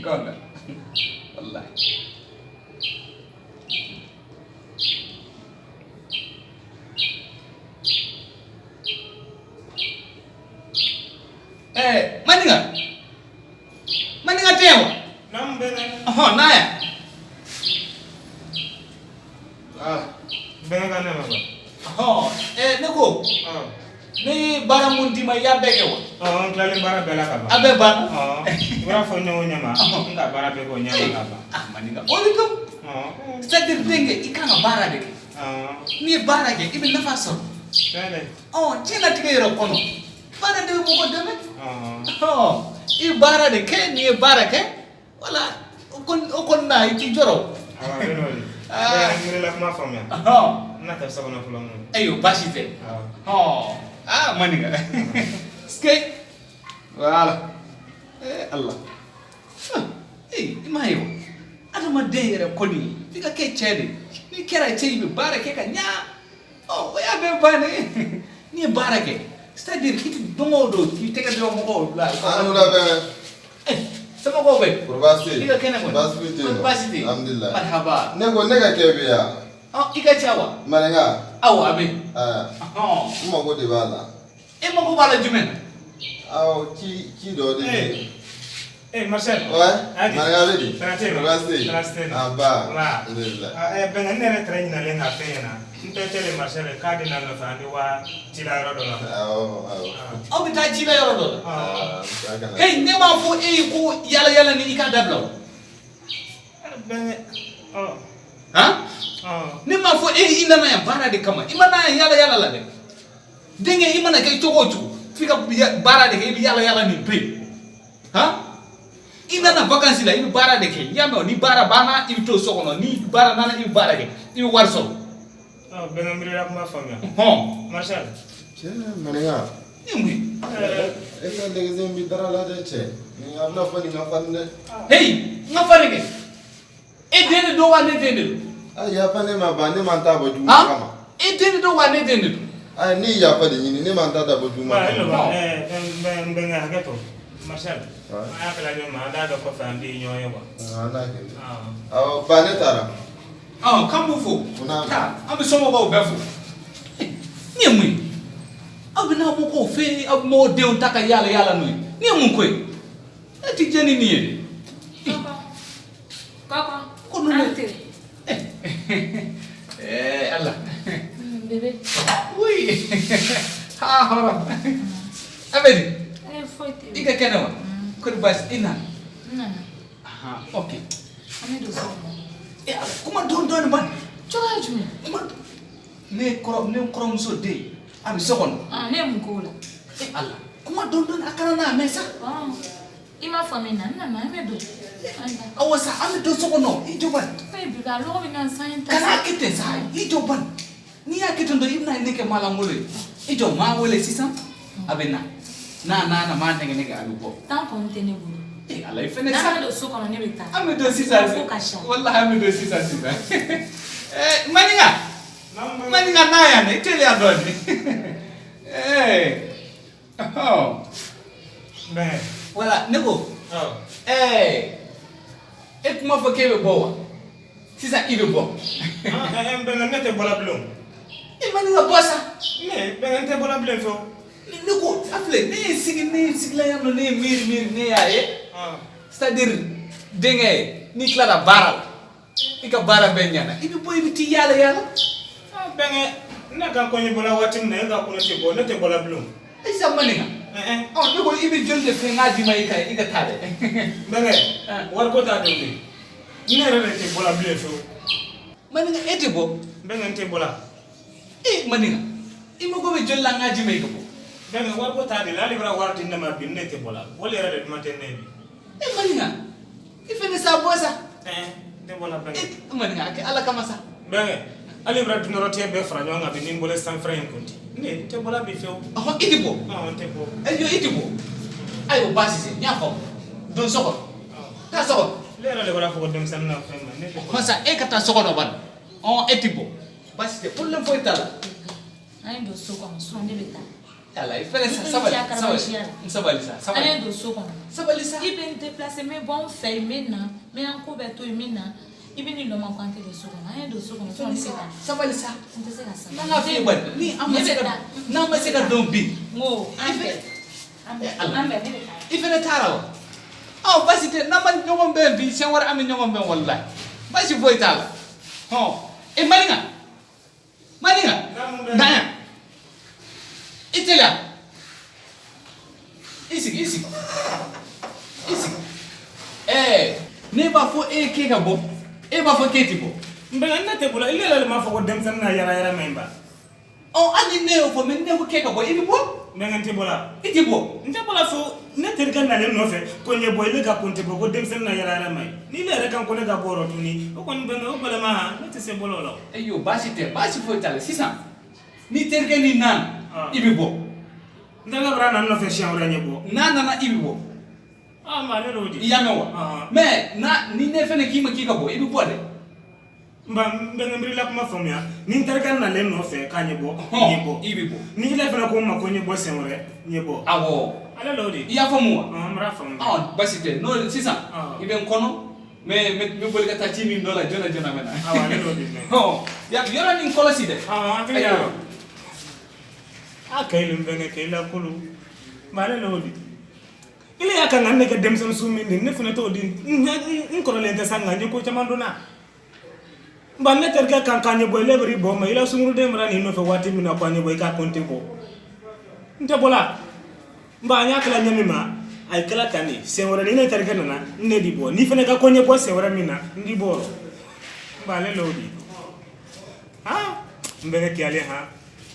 Gonga wallahi. Maninka, Maninka tɛ yan wa? Naamu bɛnkɛ. Ɔhɔn, na yan. Ah, bɛnkɛ ka ne ma ba. Ɔhɔn, ne ko. Ne ye baara mun d'i ma, i y'a bɛɛ kɛ wa? Ɔ, n tilalen baara bɛɛ la ka ban. A bɛɛ banna? Ɔ, i b'a fɔ ɲɔgɔn ɲɛ ma, n ka baara bɛɛ kɛ o ɲɛ ma ka ban. Ah, Maninka, o de don. C'est à dire denkɛ, i kan ka baara de kɛ. N'i ye baara kɛ, i bɛ nafa sɔrɔ. Tiɲɛ dɛ. Ɔ, diɲɛlatigɛ yɛrɛ kɔnɔ, baara de bɛ mɔgɔ dɛmɛ. Ɔ, i ye baara de kɛ, n'i ye baara kɛ, wala o kɔni na i t'i jɔrɔ. Awɔ, a bɛ n'o de. Bɛɛ n miirila kuma faamuya. N na taa so kɔnɔ fɔlɔ. Ayiwa, baasi tɛ. Ɔ, aa Maninka. Ske. Voilà. Eh Allah. Eh, i m'a ye wa? Adamaden yɛrɛ kɔni, f'i ka kɛ cɛ de. N'i kɛra cɛ ye, i bɛ baara kɛ ka ɲa. Ɔ, o y'a bɛɛ bannen. N'i ye baara kɛ, c'est à dire i tɛ don o don k'i tɛgɛ da mɔgɔw la. An wula bɛɛ. Eh, somɔgɔw bɛ? Kɔri baasi tɛ yen? I ka kɛnɛ kɔni? Baasi foyi tɛ yen nɔ. Baasi tɛ yen. Alhamdulilayi. Marhaba. Ne ko ne ka kɛ bɛ yan. Ɔ, i ka ca wa? Maninka. Awɔ, a bɛ yen. Aa. Ɔhɔn. N mago de b'a la. E mago b'a la jumɛn na? Awɔ, ci ci dɔ de bɛ yen. Eh Marcel. Ouais. Hadi. Maninka bɛ di? Tana tɛ yen. Kɔri baasi tɛ yen? Tana tɛ yen. Anba. Nba. Alhamdulilayi. Ah, eh bɛnkɛ, ne yɛrɛ tɛrɛ ɲinalen ka fɛn ɲɛna. N tɛ tɛle Marcel k'a de na nɔfɛ an bɛ waa ci la yɔrɔ dɔ la. Awɔ, awɔ. Aw bɛ taa ci la yɔrɔ dɔ la. Aa, a kana. Hey, ne m'a fɔ e ye ko yala yala ni i k'a dabila o. Bɛnkɛ, ɔ. Han? Ɔ. Ne m'a fɔ e ye i nana yan baara de kama. I ma na yan yala yala la dɛ. Denkɛ, i mana kɛ cogo o cogo, f'i ka baara de kɛ, i bɛ yala yala nin to yen. Han? I nana vacances la, i bɛ baara de kɛ. I y'a mɛn o, ni baara banna, i bɛ to so kɔnɔ. Ni baara nana, i bɛ baara kɛ, i bɛ wari sɔrɔ. Ɔ, bɛnkɛ, n miirila kuma faamuya. Hɔn. Marcel. Cɛ, Maninka. Ni mun ye? E ka nɛgɛsen in bɛ dara la dɛ cɛ. Nin a bɛna fɔ nin ka farin dɛ. Hey, n ka farin kɛ. E den de don wa ne den de don? A yafa ne ma ba, ne ma n ta bɔ juguman kama. E den de don wa ne den de don? Ayi, ne ye yafa de ɲini, ne ma n ta dabɔ juguman kama. N bɛnkɛ, hakɛ to. Marcel, an y'a kɛla ɲɔgɔn ma, an t'a kɛ kɔfɛ an bɛ ɲɔgɔn ye quoi. An n'a kɛ. Awɔ, ba ne taara. Ɔ, k'an b'u fo. An bɛ somɔgɔw bɛɛ fo. Nin ye mun ye? Aw bɛ na mɔgɔw fɛ yen, aw bɛ mɔgɔw denw ta ka yaala yaala n'u ye. Nin ye mun ko ye? E ti jɛn ni nin ye dɛ. Kɔkɔ. Ko ninnu. Eh Allah. Bébé. Oui. Ha hɔrɔn. A bɛ di? Eh, foyi tɛ. I ka kɛnɛ wa? Kɔri baasi i nana? N nana. Ahan, ok. An bɛ don so kɔnɔ. Eh, ala, kuma dɔɔni dɔɔni ban. Cogoya jumɛn? Kuma ne kɔrɔ, ne kɔrɔmuso den a bɛ so kɔnɔ. Ah, ne ye mun k'o la? Eh Allah, kuma dɔɔni dɔɔni a kana n'a mɛn sa. Ah, i m'a fɔ min na, n nana, an bɛ don. Awɔ sa, an bɛ don so kɔnɔ, i jɔ ban. Eh, bi a lɔgɔ bɛ na san in ta. Kana kɛ ten sa, i jɔ ban. N'i y'a kɛ ten tɔ, i bɛna ne kɛ maalankolon ye. I jɔ, maa wele sisan, a bɛ na. N'a nana, maa nɛgɛ nɛgɛ, a bɛ bɔ. Temps kɔni tɛ ne bolo. Eh Allah, i fɛnɛ sa. N'an bɛ don so kɔnɔ, ne bɛ taa. An bɛ don sisan. Fo ka sa. Walahi, an bɛ don sisan sisan. Eh, Maninka. Maninka na yan dɛ, i teliya dɔɔni. Eh. Ɔhɔn. Bɛn. Voilà, ne ko. Eh. E kuma fɔ k'e bɛ bɔ wa? Sisan i bɛ bɔ. N bɛnkɛ, ne tɛ bɔla bilen. E Maninka, bɔ sa. Ne bɛnkɛ, n tɛ bɔla bilen fewu. Ne ko a filɛ, ne ye sigi, ne sigila yan nɔ, ne ye miiri miiri, ne y'a ye. C'est à dire denkɛ, n'i tilara baara la, i ka baara bɛɛ ɲɛna, i bɛ bɔ, i bɛ t'i yaala yaala. Bɛnkɛ, ne ka kɔɲɔ bɔla waati min na, e ka ko ne tɛ bɔ, ne tɛ bɔla bilen. Isa Maninka. Ɔ, ne ko i bɛ joli de fɛ n k'a d'i ma, i ka taa dɛ. Bɛnkɛ, wariko t'a dɔn de. Ne yɛrɛ de tɛ bɔla bilen fewu. Maninka, e tɛ bɔ? Bɛnkɛ, n tɛ bɔla. E Maninka, i mago bɛ joli la n k'a d'i ma i ka bɔ? Bɛnkɛ, wariko t'a de la, hali i bɛna wari di ne ma bi, ne tɛ bɔla. Wari yɛrɛ de duman tɛ ne ye bi. E Maninka, i fɛnɛ sa, bɔ sa. N tɛ bɔla bɛnkɛ. E Maninka, a kɛ Ala kama sa. Bɛnkɛ, hali i bɛna dunɔrɔtigɛ bɛɛ fara ɲɔgɔn kan bi, ni n bɔla sanfɛrɛ in kun ten. Ne tɛ bɔla bi fewu. Ɔhɔn, i tɛ bɔ? Ɔn, n tɛ bɔ. E i tɛ bɔ? Ayiwa, baasi tɛ, n y'a faamu. Don so kɔnɔ. Taa so kɔnɔ. Ne yɛrɛ de bɔra fɔ ko denmisɛnnin na fɛn ma, ne tɛ bɔ. Ɔhɔn sa, e ka taa so kɔnɔ bani. Ɔn, e tɛ bɔ. Baasi tɛ, problème foyi t'a la. An ye don so kɔnɔ, sinon ne bɛ taa. Ala i fɛnɛ sa N sabali tɛ sabali siya la. n sabali sa An sabali ye don so kɔnɔ. Sabali sa. I bɛ n déplacer, n bɛ bɔ n fɛ yen, n bɛ na, n bɛ an ko bɛɛ to yen, n bɛ na. I bɛ n'i lɔ n ma ko an tɛ don so kɔnɔ. An ye don so kɔnɔ, sinon ne bɛ taa. Sabali sa. N tɛ se ka sabali. N'an ka f'i ye bani ni an ma Ne se bɛ ka taa. n'an ma se ka don bi. N ko an bɛn. An bɛn. Ala. An bɛn, ne bɛ taa. I fɛnɛ taara wa? Ɔ basi tɛ, n'an ma ɲɔgɔn bɛn bi, siɲɛ wɛrɛ an bɛ ɲɔgɔn bɛn, walahi basi foyi t'a la. Hɔn e maninka, maninka. Naamu bɛ. Na yan, i teliya, i sigi, i sigi, i sigi. Ɛɛ ne b'a fɔ e ye k'e ka bɔ, e b'a fɔ k'e ti bɔ. N bɛnkɛ, ne tɛ bɔ la. Ile yɛrɛ de m'a fɔ ko denmisɛnnin na yara yara man ɲi ba? Ɔ hali ni ne y'o fɔ, mɛ ne ko k'e ka bɔ, i bɛ bɔ. N bɛnkɛ, n tɛ bɔ la. I ti bɔ? N tɛ bɔ la. So ne terikɛ nalen nɔfɛ ko n ye bɔ, ile ka ko n tɛ bɔ, ko denmisɛnnin na yara yara man ɲi. Ni ile yɛrɛ kan ko ne ka bɔ yɔrɔ tuguni, o kɔni bɛnkɛ, o gɛlɛma, ne tɛ se bɔ la o la. Ayo, baasi tɛ, baasi foyi t'a la. Sisan ni terikɛ ni nana, Ah. i bɛ bɔ. N terikɛ bɔra na n nɔfɛ siɲɛ wɛrɛ, n ye bɔ. N'a nana, i bɛ bɔ. Ah, ma ne l'o di. I y'a mɛn wa? Ah. Mɛ na ni ne fɛnɛ k'i ma k'i ka bɔ, i bɛ bɔ dɛ. N ba, n bɛnkɛ, n b'i la kuma faamuya. Ni n terikɛ nalen nɔfɛ k'a ɲɛ bɔ, n ye bɔ. I bɛ bɔ. Ni ile fana ko n ma ko n ye bɔ siɲɛ wɛrɛ, n ye bɔ. Awɔ. Ale l'o di. I y'a faamu wa? Ah, n b'a faamu. Ɔ basi tɛ, n'o sisan Ah. i bɛ n kɔnɔ, n bɛ boli ka taa ci min dɔ la joona joona, n bɛ na. Awɔ, ale l'o di mɛ. Ɔ yɔrɔ nin kɔlɔsi dɛ. Ah, an hakili y'a rɔ. A kayi n bɛnkɛ, k'e la kolo ma, ale l'o di. Ile y'a kan ka ne kɛ denmisɛnnin su min di, ne fana t'o di. N kɔrɔlen tɛ sa, nka n ye ko caman dɔn na. N ba, ne terikɛ kan k'a ɲɛ bɔ, ile b'i bɔ ma i la sunguruden mara nin nɔfɛ waati min na ko a ɲɛ bɔ, i k'a ko n tɛ bɔ, n tɛ bɔ la. N ba, an y'a kɛla ɲɛ min ma, a ye kɛla tan de. Siɲɛ wɛrɛ ni ne terikɛ nana, n ne di bɔ. N'i fana ka ko ɲɛ bɔ siɲɛ wɛrɛ min na, n di bɔ o rɔ. N ba, ale l'o di. Ah, n bɛnkɛ kiyalen han.